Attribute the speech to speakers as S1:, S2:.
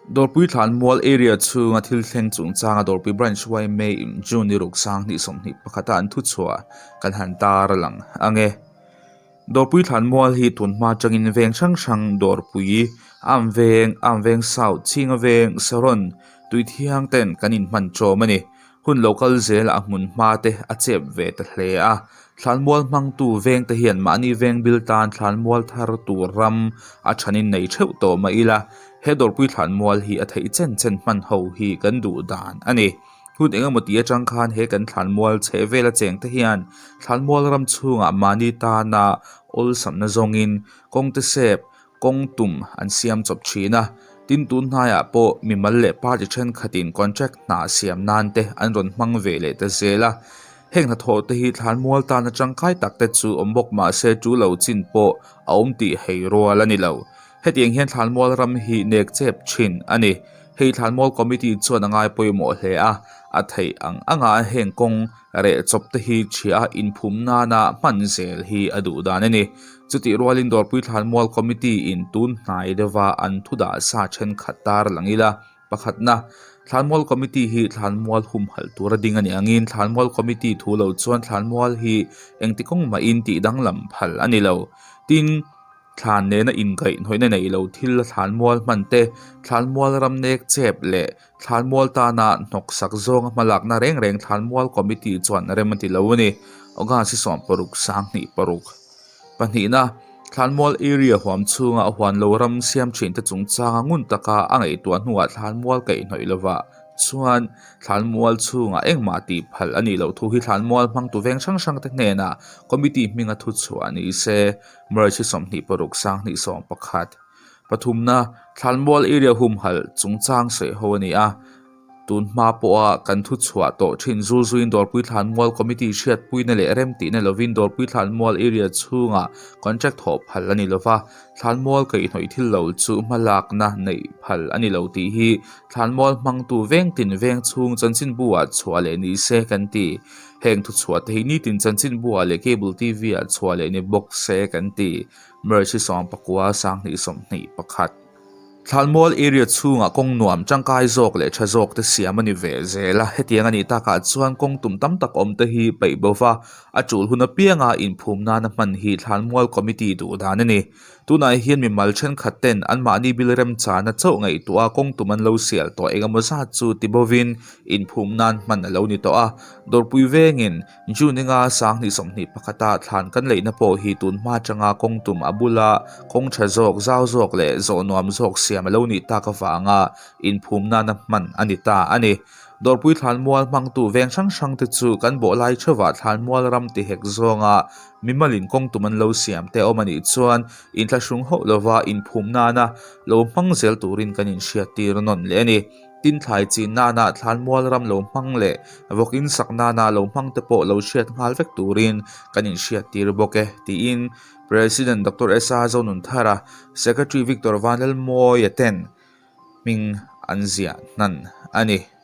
S1: Dawrpui Thlanmual area chhunga thil thleng chungchanga Dawrpui Branch yma in June ni ruk sang hnih 21 a an thuchhuah kan han tar lang ang e. Dawrpui Thlanmual hi tun hma atangin veng hrang hrang Dawrpui, Amveng, Amveng South, Chhinga Veng, Saron, Tuithiang ten kan inhman ṭawm a ni. Hun lo kal zel a hmun hma te a chep ve ta hle a, thlanmual hmangtu veng te hian mahni veng bil tan thlanmual thar tur ram a thanin nei theuh tawh mah ila, he dawrpui thlanmual hi a theih chen chen hman ho hi kan duh dan a ni. Hun engemaw tih atang khan he kan thlanmual chheh vela cheng te hian thlanmual ram chhungah mahni tana awlsamna zawngin kawng te sep Kawng tum an siam chawp thin a, tin tun hnaiah pawh mimal leh party thenkhatin contract hna siam nan te an rawn hmang ve leh ta zel a. Heng hnathawh te hi thlanmual tana tangkai tak te chu awm bawk mah se tu lo chin pawh a awm tih hei rual a ni lo. Hetiang hian thlanmual ram hi nek chep thin a ni. Hei thlanmual committee chuan a ngai pawimawh hle a, a theih ang anga heng kawng reh chawp te hi ṭhiah a inphum nana hman zel hi a duh dan a ni. Chutih rualin Dawrpui Thlanmual Committee in tun hnai deuha an thu dah sa thenkhat tar lang ila, pakhatna, Thlanmual Committee hi Thlanmual humhalh tura ding a nih angin Thlanmual Committee thu lo chuan Thlanmual hi engti kawng mahin tih danglam phal a ni lo. Tin, Thlan nena inkaihhnawihna nei lo thil Thlanmual hman te, Thlanmual ram nek chep leh Thlanmual tana hnawksak zawnga hmalakna reng reng Thlanmual Committee chuan rem a ti lo a ni. August hi 16 26. Pahnihna, Thlanmual area huam chhunga a huan lo ram siam thinte chungchanga ngun taka a ngaihtuah hnuah Thlanmual kaihhnawih lovah chuan Thlanmual chhungah engmah tih phal a nih loh thu hi Thlanmual hmangtu veng hrang hrangte hnenah Committee hminga thuchhuah ni se, March hi 26 21. Pathumna, Thlanmual area humhalh chungchang sawi ho a ni a. Tun hma pawha kan thu chhuah tawh thin zul zuiin Dawrpui Thlanmual Committee hriatpuina leh remtihna lovin Dawrpui Thlanmual area chhungah contract thawh phal a ni lova, Thlanmual kaihhnawih thil lo chu hmalakna neih phal a ni lo tih hi Thlanmual hmangtu vengtin veng chhung chanchinbu ah chhuah leh ni se kan ti. Heng thu chhuah te hi nitin chanchinbu ah leh cable TV ah chhuah leh ni bawk se kan ti. March hi 19 21. Thlanmual area chhungah kawng nuam tangkai zawk leh tha zawk te siam a ni ve zel a, hetiang a nih takah chuan kawng tum tam tak awm te hi peih bo va, a tul hun apianga inphum nana hman hi Thlanmual Committee duh dan a ni. Tunah hian mimal thenkhat ten anmahni bil remchana chauh ngaihtuah a kawng tum an lo sial tawh engemaw zat chu ti bovin inphum nan hman a lo ni tawh a, Dawrpui vengin June enga 2021 a thlan kan leihna pawh hi tun hma atanga kawng tum a bula kawng tha zawk, zau zawk leh zawh nuam zawk siam a lo nih tak avanga inphum nana hman a ni ta a ni. Dawrpui thlanmual hmangtu veng hrang hrang te chu kan bawh lai theuhah thlanmual ram ti hek zawnga mimalin kawng tum an lo siam te awm a nih chuan inthlahrung hauh lova inphum nana lo hmang zel turin kan inhriattir nawn leh a ni. Tin thlai chin nana thlanmual ram lo hmang leh vawk in sak nana lo hmang te pawh lo hriat nghal vek turin kan inhriat tir bawk e, tiin President Doctor S.A. Zonunthara, Secretary Victor Vanlalmawia ten hming an ziah hnan a ni.